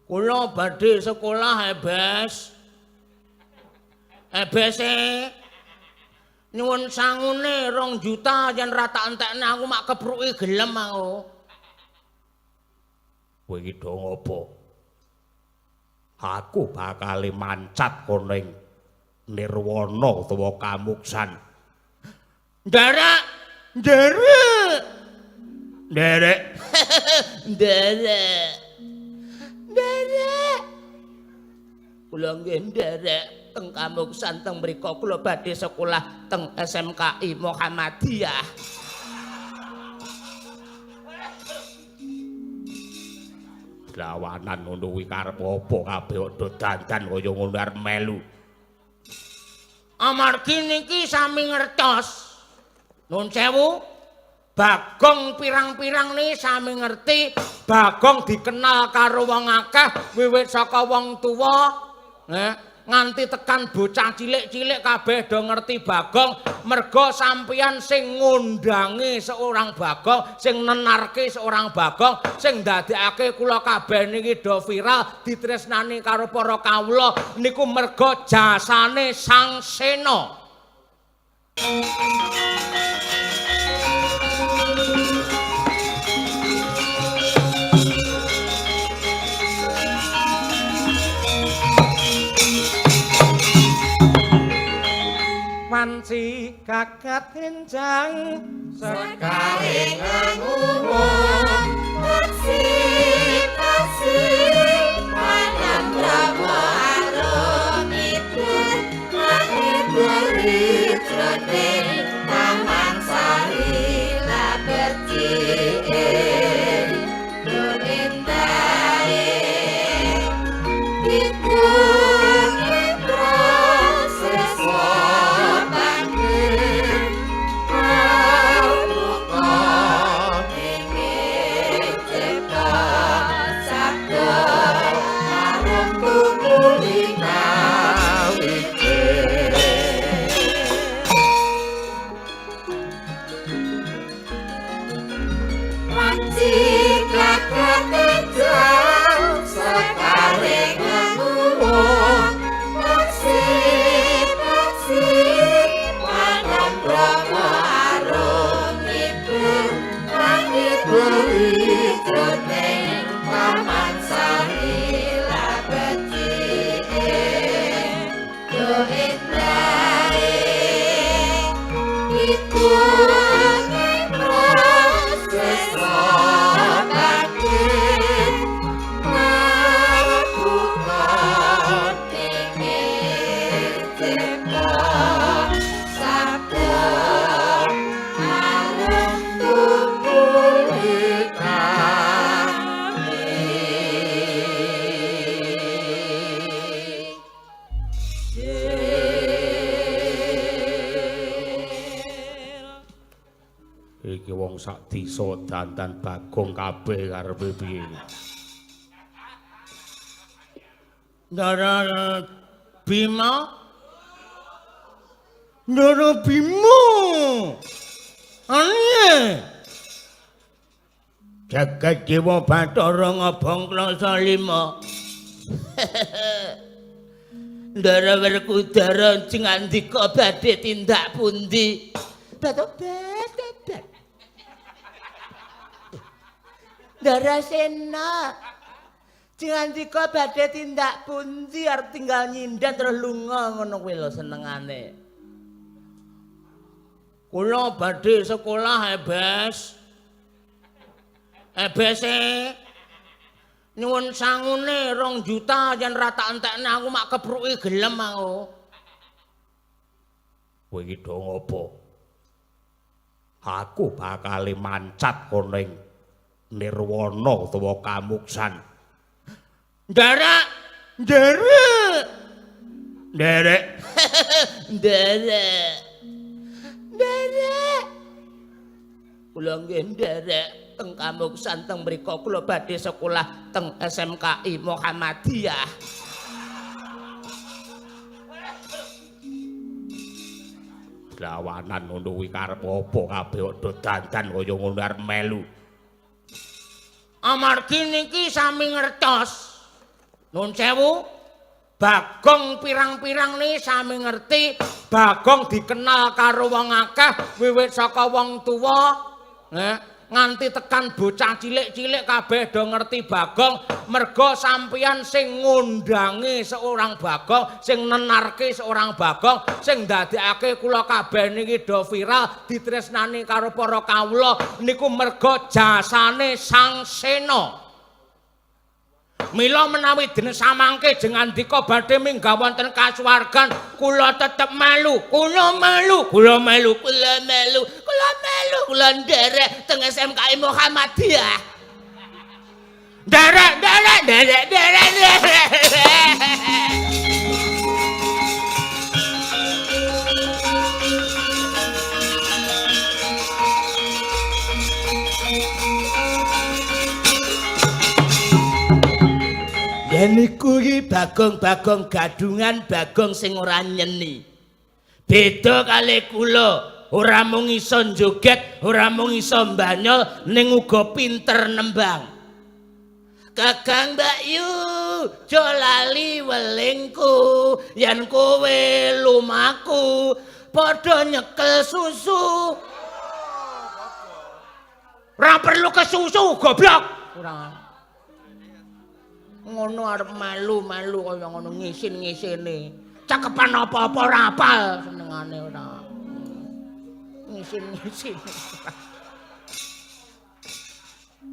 Kula badhe sekolah, Ebes. Ebese nyuwun sangune 2 juta yen ra tak entekne aku mak kepruki gelem aku. Kowe iki do ngopo? Aku bakal mancat kono ing nirwana utawa kamuksan. Nderek, nderek. Nderek. Nderek. Nderek. Kula nggih nderek teng kamuksan teng mriku kula badhe sekolah teng SMKI Muhammadiyah. Lawanan ngono kuwi karep apa kabeh kok do dandan kaya ngono arep melu. Amargi niki sami ngertos. Nun sewu, Bagong pirang-pirang niki sami ngerti, Bagong dikenal karo wong akeh wiwit saka wong tuwa, nganti tekan bocah cilik-cilik kabeh do ngerti Bagong merga sampeyan sing ngundangi seorang Bagong, sing nenarke seorang Bagong, sing ndadekake kula kabeh niki do viral ditresnani karo para kawula niku merga jasane Sang Sena. Wanci kakat enjang sekaring ngungung taksi taksi manam drama arum itu maniburi jroning taman sari labecike dunindae iku Iki wong sak desa dandan Bagong kabeh karepe piye? Ndara Bima. Ndara Bima. Ane. Jagat Dewa Bathara ngobong klasa 5. Ndara Werkudara jengandika badhe tindak pundi? Batok-batok. Ndara Sena. Jengandika badhe tindak pundi arep tinggal nyindan terus lunga ngono kuwi lho senengane. Kula badhe sekolah, Ebes. Ebese nyuwun sangune 2 juta yen ra tak entekne aku mak kepruki gelem aku. Kowe iki do ngopo? Aku bakal mancat kono ing nirwana utawa kamuksan. Nderek, nderek. Nderek. Nderek. Nderek. Kula nggih nderek teng kamuksan teng mriku kula badhe sekolah teng SMKI Muhammadiyah. Lawanan ngono kuwi karep apa kabeh kok do dandan kaya ngono arep melu. Amargi niki sami ngertos. Nun sewu, Bagong pirang-pirang nih sami ngerti Bagong dikenal karo wong akeh wiwit saka wong tuwa nganti tekan bocah cilik-cilik kabeh do ngerti Bagong merga sampeyan sing ngundangi seorang Bagong, sing nenarke seorang Bagong, sing ndadekake kula kabeh niki do viral ditresnani karo para kawula niku merga jasane Sang Sena. Mila menawi dene samangke jengandika badhe minggah wonten kasuwargan kula tetep melu, kula melu, kula melu, kula melu, kula melu, kula nderek teng SMKI Muhammadiyah. Nderek, nderek, nderek, nderek, nderek. Yen niku iki Bagong-bagong gadungan, Bagong sing ora nyeni. Beda kali kula, ora mung iso njoget, ora mung iso mbanyol, ning uga pinter nembang. Kakang Mbak Yu, aja lali welingku, yen kowe lumaku padha nyekel susu. Ora perlu kesusu, goblok. Ora. Ngono arep melu-melu kaya ngono ngisin-ngisine. Cakepan apa-apa ora apal senengane ora. Ngisin-ngisin.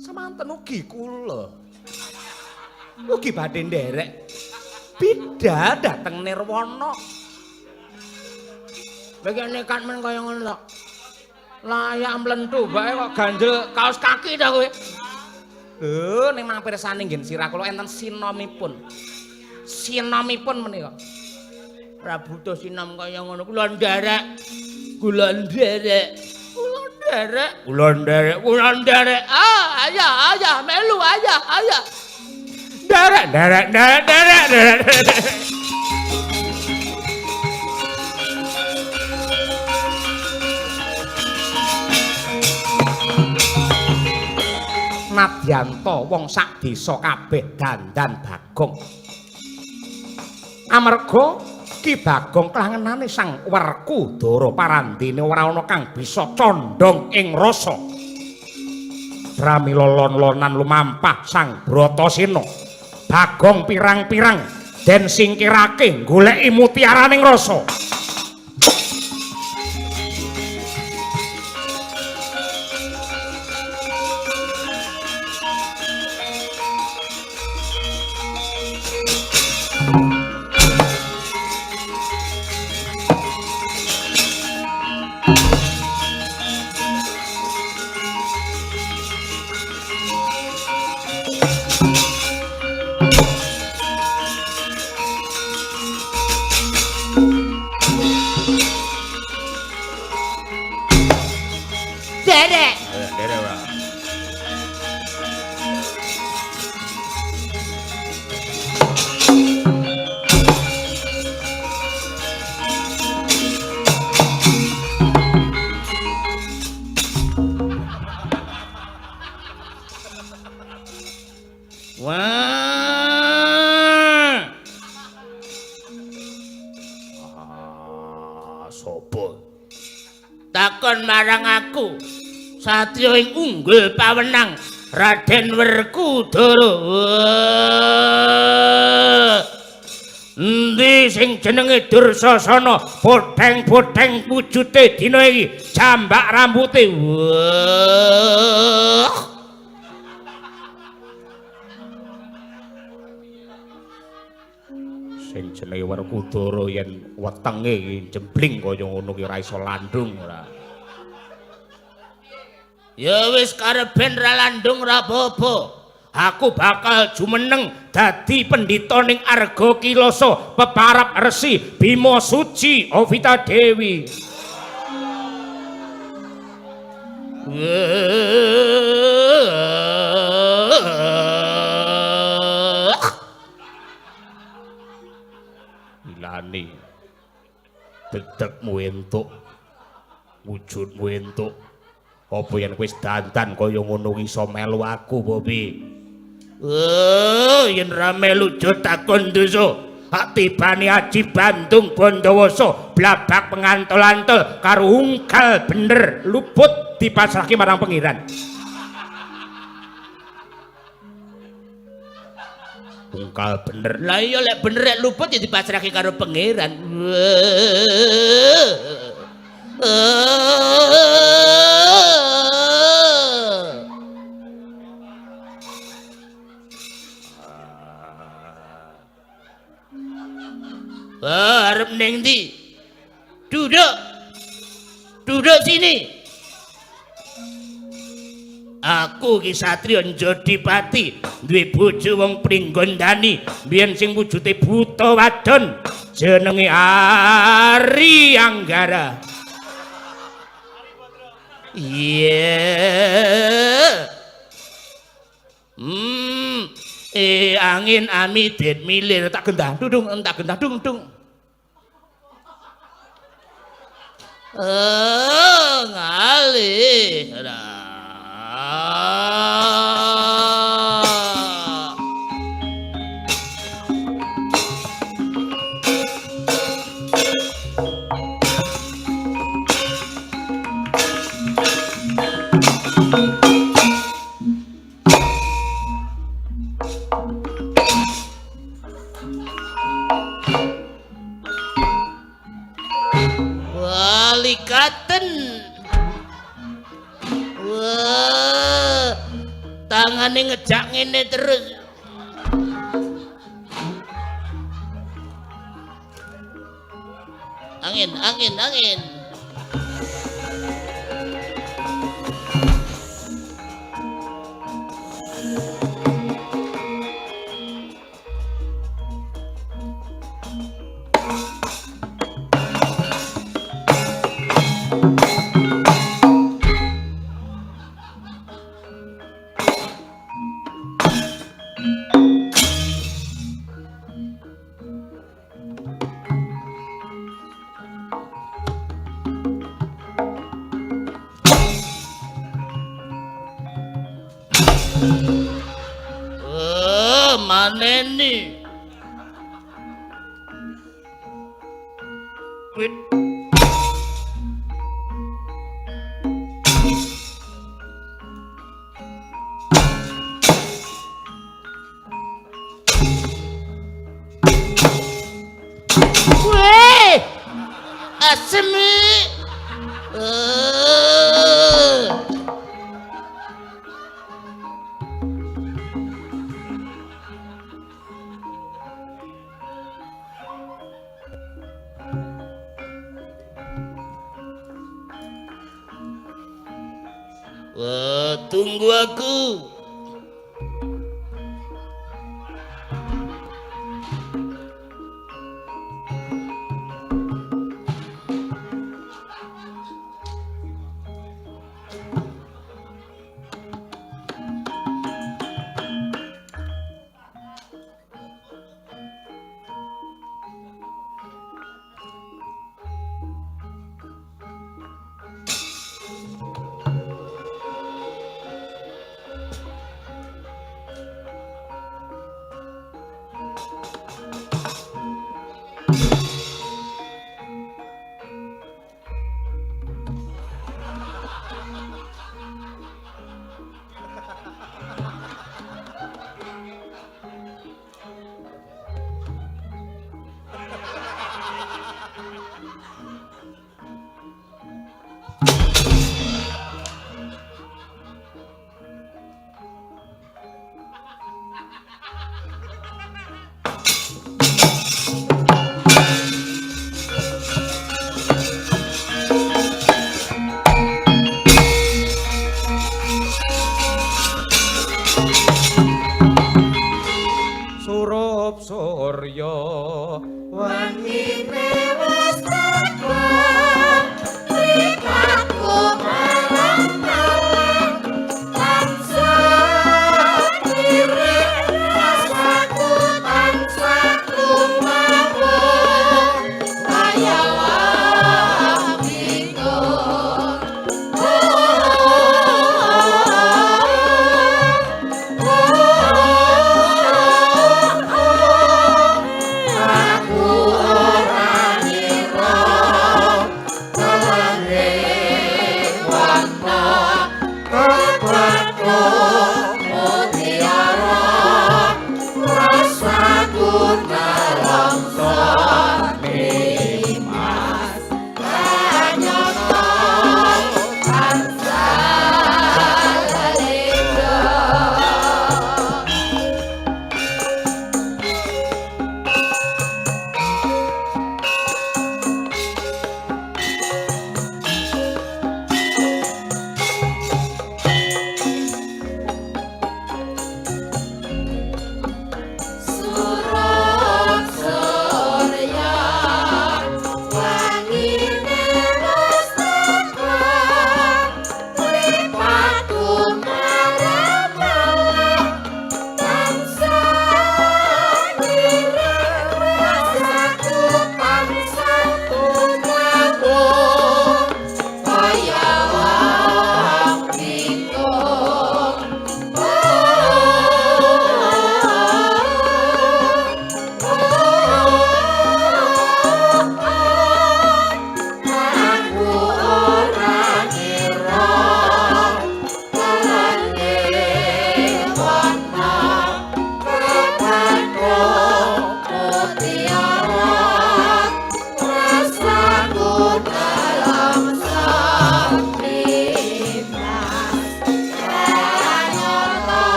Semanten ugi kula. Ugi badhe nderek bidal dhateng nirwana. Kowe iki nekat men kaya ngono to. Layak mlentu bae kok ganjel kaos kaki ta kowe. Lho, ning mang pirsani nggih sirah kula enten sinomipun. Sinomipun menika. Ora butuh sinom kaya ngono. Kula nderek. Kula nderek. Kula nderek. Kula nderek. Kula nderek. Ah, ayah, ayah, melu ayah, ayah. Nderek, nderek, nderek, nderek, nderek. Nadyanto wong sak desa kabeh dandan Bagong. Amarga Ki Bagong klangenane Sang Werkudara parandene ora ana kang bisa condhong ing rasa. Pramila lon-lonan lumampah Sang Bratasena. Bagong pirang-pirang den singkirake goleki mutiaraning rasa. Derek. Derek ora. Wah. Ah, sapa? Takon marang aku. Satya ing unggul pawenang Raden Werkudara. Endi sing jenenge Dursasana, botheng-botheng wujute dina iki, jambak rambute. Wah. Sing jenenge Werkudara yen wetenge jembling kaya ngono ki ora iso landung ora. Ya wis kareben ra landung ra apa-apa. Aku bakal jumeneng dadi pendhita ning Arga Kilasa peparap Resi Bima Suci Ovita Dewi. Ilane dedekmu entuk, wujudmu entuk. Apa yen wis dandan kaya ngono iso melu aku apa piye? Oh, yen ra melu aja takon dosa. Hak tibane Aji Bandung Bondowoso blabak pengantol-antol karo ungkal bener luput dipasrahke marang pengiran. Ungkal bener. Lah iya lek bener lek luput ya dipasrahke karo pangeran. Wah, arep ning ndi? Duduk. Duduk sini. Aku ki satriya Njodipati, duwe bojo wong Pringgondani, biyen sing wujude buta wadon, jenenge Ari Anggara. Iya. Angin ami den milir tak gendah dudung tak gendah dung dung. Ngalih. Wah, likaten. Wah, tangane ngejak ngene terus. Angin, angin, angin. Maneni. Wit. Weh, asem. Tunggu aku. Surup surya wangine wis teko, mripatku malang-malang, tansah lirik rasaku tansah kumawung, kaya wabiko. Oh, oh, oh, oh.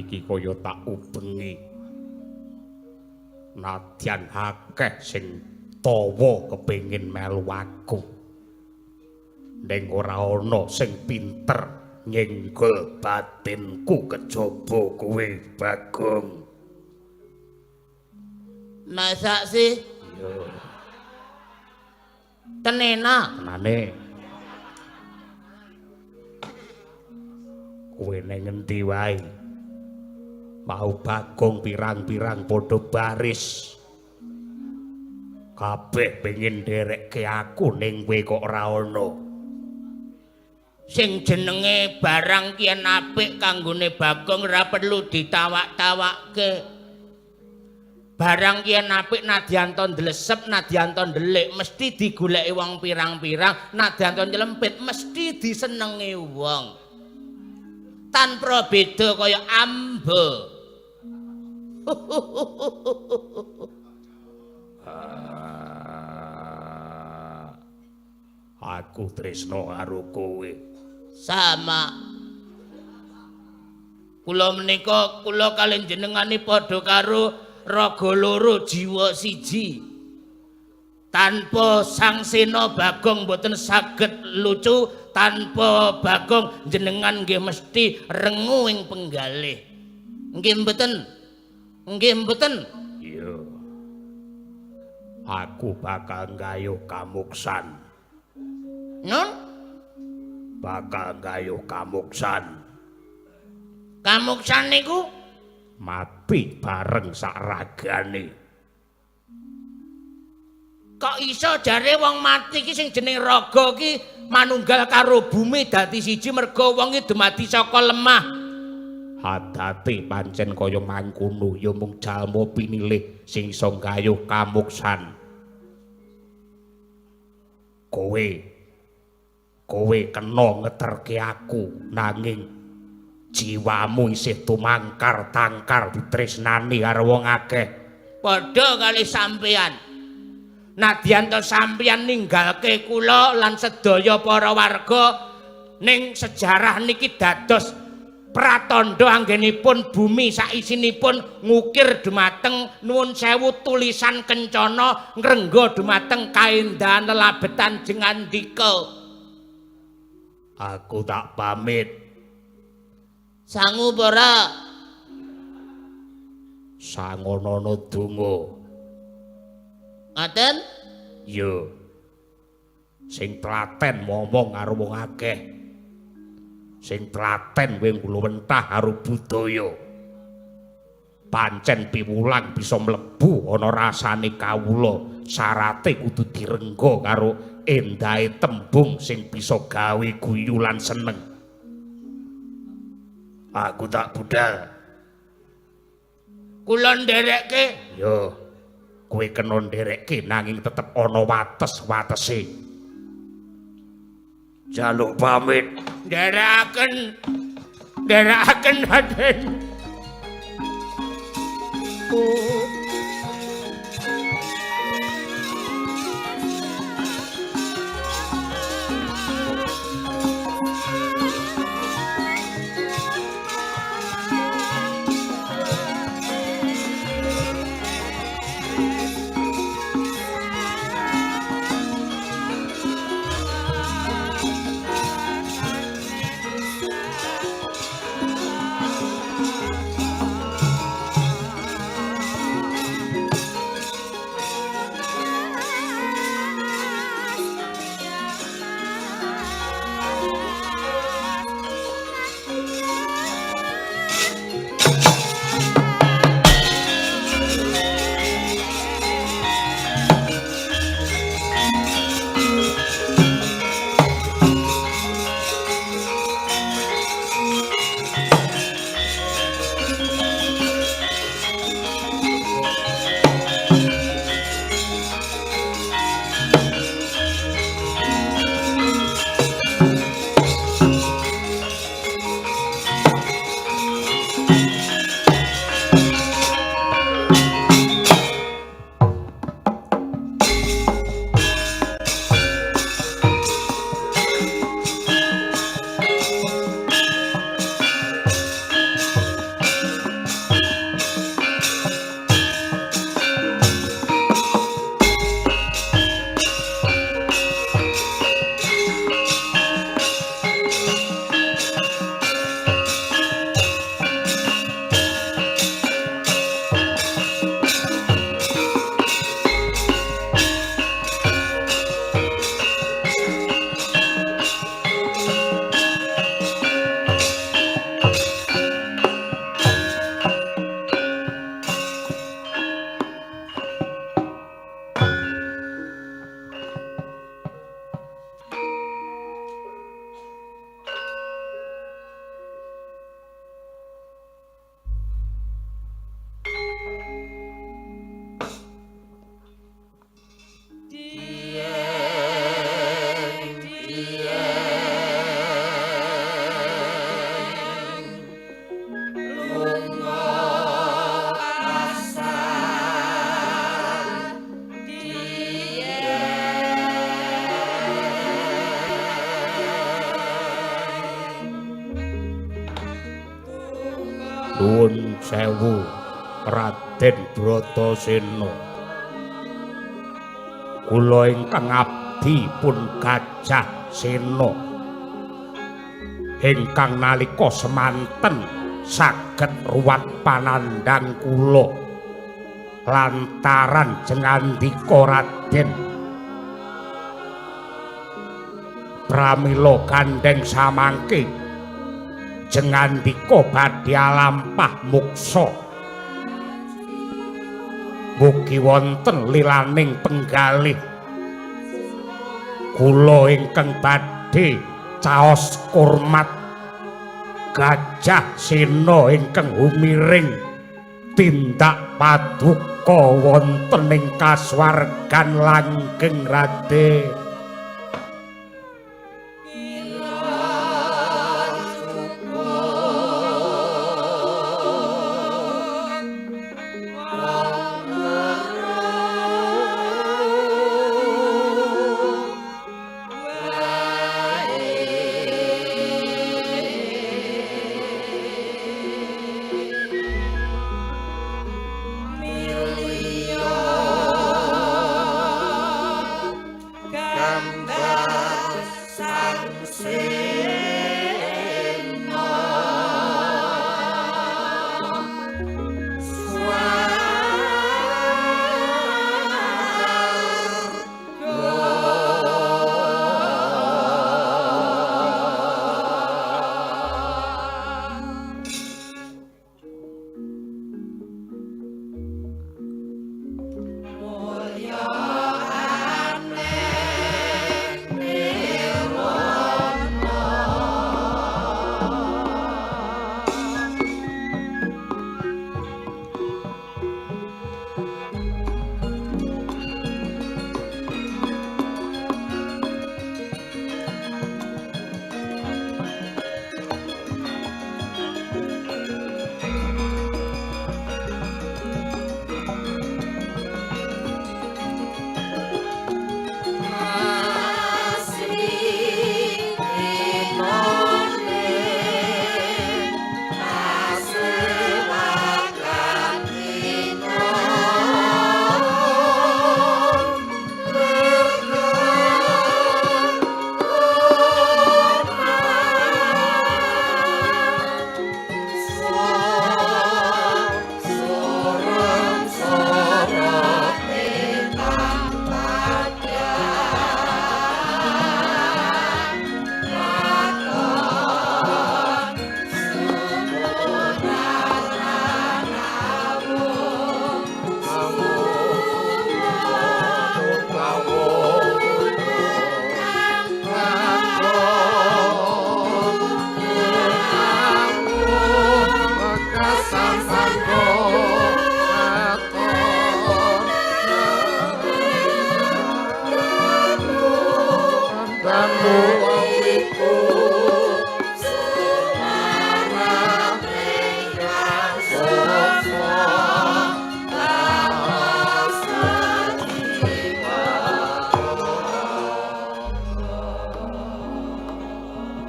iki kaya tak ubengi. Nadyan akeh sing tawa kepengin melu aku. Ning ora ana sing pinter nyenggol batinku kejaba kowe, Bagong. Masak sih? Iya. Tenena. Tenane. Kowe ning ngendi wae? Mau Bagong pirang-pirang padha baris. Kabeh pengin nderekke aku ning kowe kok ora ana. Sing jenenge barang kiyen apik kanggone Bagong ora perlu ditawak-tawakke. Barang kiyen apik nadyan to ndlesep, nadyan to ndelik mesti digoleki wong pirang-pirang, nadyan to nyelempit mesti disenengi wong. Tanpa beda kaya ambe. Aku tresno karo kowe. Sama. Kula menika kula kaliyan jenengane padha karo raga loro jiwa siji. Tanpa Sang Sena Bagong mboten saged lucu, tanpa Bagong jenengan nggih mesti rengu ing penggalih. Nggih mboten? Nggih mboten? Iya. Aku bakal nggayuh kamuksan. Nun? Bakal nggayuh kamuksan. Kamuksan niku mati bareng sak ragane. Kok iso jare wong mati iki sing jeneng raga iki manunggal karo bumi dadi siji mergo wong iki dumadi saka lemah. Adate pancen kaya mangkono ya mung jalma pinilih sing iso nggayuh kamuksan. Kowe kena ngeterke aku nanging jiwamu isih tumangkar tangkar ditresnani karo wong akeh. Padha kali sampeyan. Nadyan to sampeyan ninggalke kula lan sedaya para warga ning sejarah niki dados pratandha anggenipun bumi saisinipun ngukir dumateng nuwun sewu tulisan kencana ngrengga dumateng kaendahan lelabetan jengandika. Aku tak pamit. Sangu ora? Sangonono donga. Ngaten? Iya. Sing tlaten momong karo wong akeh. Sing tlaten kowe ngluwentah karo budaya. Pancen piwulang bisa mlebu ana rasane kawula, syarate kudu direngga karo endahe tembung sing bisa gawe guyu lan seneng. Aku tak budal. Kula nderekke. Yo. Kowe kena nderekke nanging tetep ana wates-watese. Jaluk pamit. Nderekaken. Nderekaken Raden. Nuwun sewu Raden Bratasena. Kula ingkang abdi pun Gajah Sena ingkang nalika semanten saged ruwat panandhang kula lantaran jengandika Raden. Pramila gandheng samangke jengandika badhe alampah muksa. Mugi wonten lilaning penggalih kula ingkang badhe caos kurmat Gajah Sena ingkang humiring tindak paduka wonten ing kasuwargan langgeng Raden.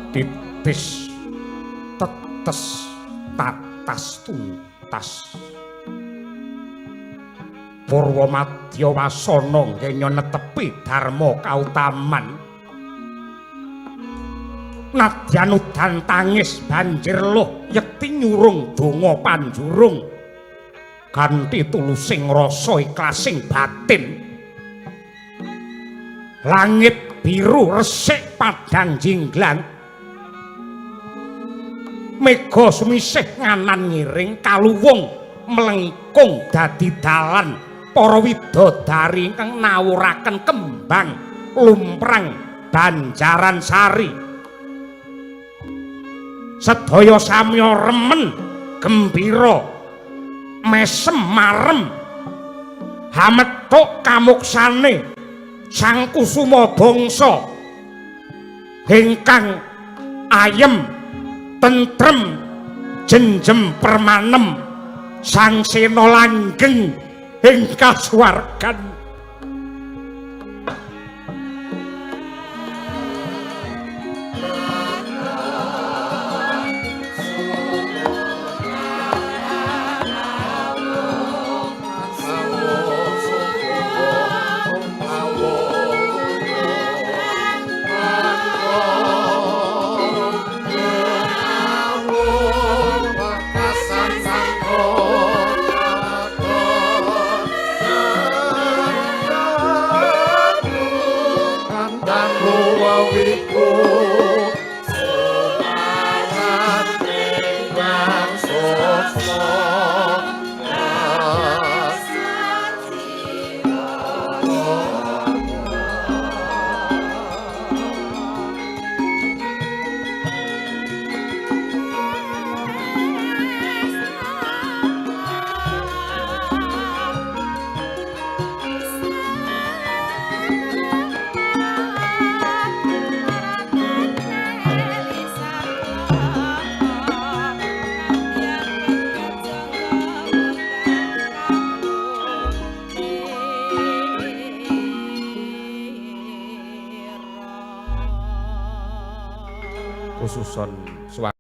Titis tetes tatas tuntas Purwa Madya wasana ngenya netepi dharma kautaman. Nadyan udan tangis banjir luh yekti nyurung donga panjurung kanthi tulusing rasa ikhlasing batin. Langit biru resik padhang jinglang, mega sumisih nganan ngiring kaluwung mlengkung dadi dalan para widodari ingkang nawuraken kembang lumprang banjaran sari. Sedaya samya remen gembira mesem marem hamethuk kamuksane Sang Kusuma bangsa ingkang ayem tentrem jenjem permanem Sang Sena langgeng ing kasuwargan. Khususon suara.